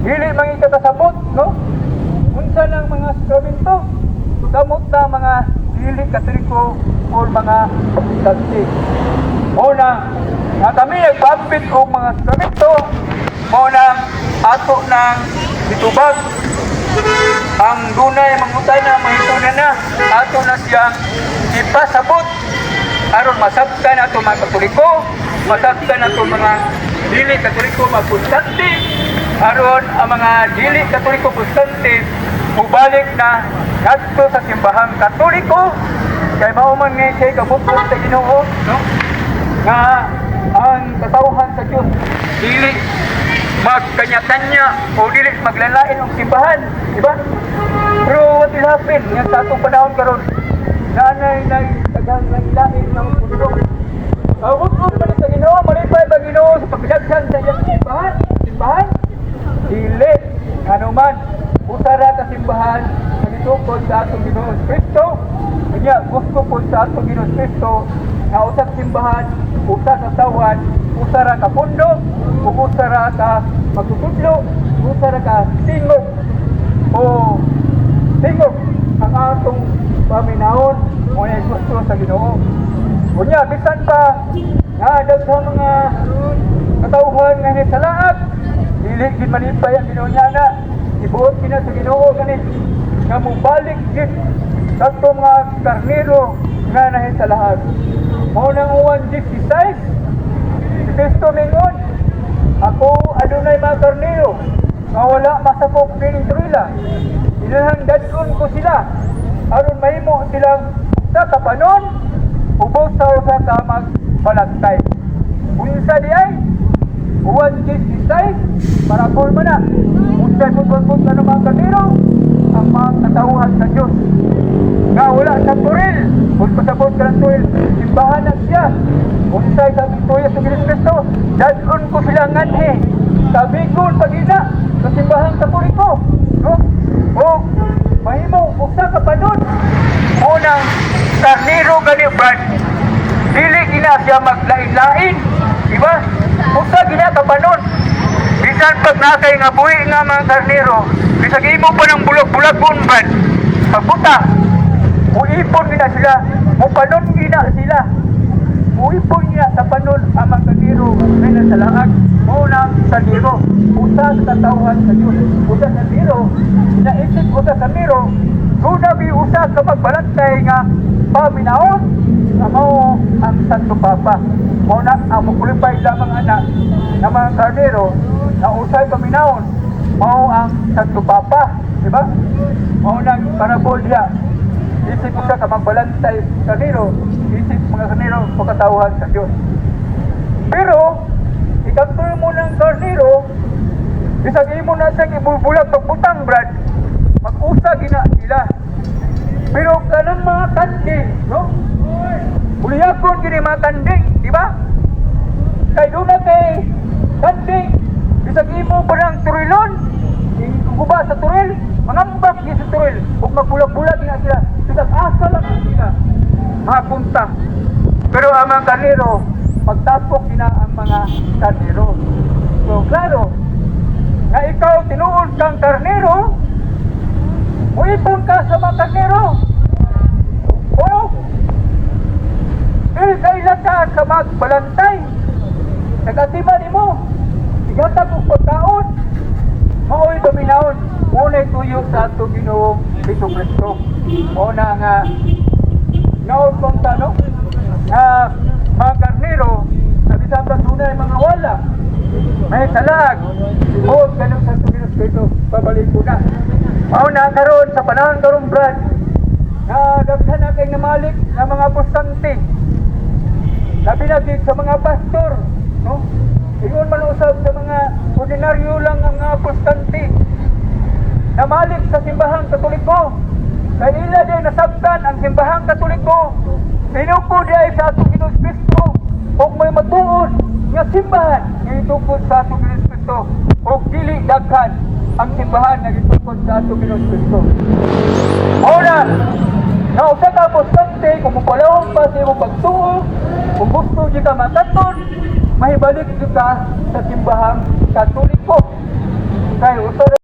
Dili man kasabot, no? Unsa nang mga sakramento? Kamot na mga dili Katoliko or mga Protestante. Mao na nga kami nagpaambit og mga sakramento, mao na ato nang itubag ang dunay mangutana, mahituna na ato na siyang ipasabot aron masabtan ato mga Katoliko, masabtan ato mga dili Katoliko, mga Protestante, aron ang mga dili Katoliko, Protestante, mubalik na ngadto sa simbahang Katoliko, kay mao man ngay kay kabukod sa Ginoo, no, nga ang katawhan sa Dios dili magkanya-kanya o dili maglalain ang simbahan, di ba? Pero what will happen nga sa atong panahon karon, nanay nay daghang lain ng pundo? Kabukod man sa Ginoo, malipay ba Ginoo sa pagdaghan sa iyang simbahan? Simbahan? Dili. Ano man, usa ra ka simbahan nga gitukod sa atong Ginoo Kristo. Kanya gusto po sa atong Ginoo Kristo nga usa ka simbahan, usa ka tawhan, usa ra ka pundo, ug usa ra ka magtutudlo, usa ra ka tingog o tingog ang atong paminawon mo ay gusto sa Ginoo. Unya bisan pa nga daghang mga katawhan nga nisalaag, dili gid malipay ang Ginoo niya na ibuot kina sa Ginoo gani nga mobalik gid kadto mga karnero nga nahisalaag. Mao nang Juan 16, si Kristo mingon, "Ako adunay mga karnero nga wala masakop nining turila. Ilang dadon ko sila aron mahimo silang sa kapanon ubos sa usa ka magbalantay." Unsa di ay? Juan 16, para man na. Unsay pagpagpag ano mga karnero? Ang mga katawhan sa Diyos nga wala sa turil. Kung pasabot ka ng turil, simbahan na siya. Unsay sa tuya sa Ginoo Kristo? "Dadon ko sila nganhi. Kabigon pagina sa simbahang Katoliko." No? O mahimo usa ka panon. Unang karnero gani, Brad. Dili gina siya maglain-lain. Di ba? Usa gina ka panon. Bisan pag nakay nga buhi nga mga karnero, bisag imo pa ng bulag-bulagon, Brad. Pagbuta, muipon gina sila, mupanon gina sila. Muipon niya sa panon ang mga karnero nga nasa laag. Mao na sa niro, usa sa katawhan sa Diyos. Usa sa niro, naisip usa sa niro, duna bi usa ka magbalantay nga paminawon nga mao ang Santo Papa. Mao na ang mokulipay lamang ana nga mga karnero na usay paminawon mao ang Santo Papa, di ba? Mao nang parabol diha. Isip usa ka magbalantay karnero, isip mga karnero o katawhan sa Dios. Pero ikantoy mo ng karnero, bisag imo na siyang ibulbulag pagbutang, Brad, mag-usa gina sila. Pero kanang mga kanding, no? Buliyagon gini mga kanding, di ba? Kay doon na kay kanding, bisag imo pa ng turilon, guba sa turil, mangambak gi sa turil, ug magbulag-bulag gina sila, bisag asa lang sila mapunta. Pero ang mga karnero, pagtapok gina ang mga karnero. So, klaro, nga ikaw tinuod kang karnero, muipon ka sa mga karnero. O, eh, kaila ka sa magbalantay. Nagatiman nimo, igatag og pagkaon. Mao'y paminawon, muna'y tuyo sa ato Ginoong Hesus Kristo. Mao na nga naod kong tanong nga mga karnero sa bisan pa dunay mga wala may salag o ganun sa ato Ginoong Kristo, pabalik ko na. Mao na karon sa panahon karon, Brad, nga daghan na kay namalik nga mga Protestante, labi na gid sa mga pastor, no? Ingon man usab sa mga ordinaryo lang ang mga Protestante namalik sa simbahang Katoliko, kay ila di nasabtan ang simbahang Katoliko tinukod ay sa atong Ginoong Kristo ug may matuod nga simbahan nga gitukod sa atong Ginoong Kristo ug dili daghan ang simbahan nga gitukod sa atong Ginoong Kristo. Mao na nga usa ka Protestante, kung mopalawom pa sa imong pagtuo, kung gusto di ka makatod, mahibalik gyud ka sa simbahang Katoliko. Kay usa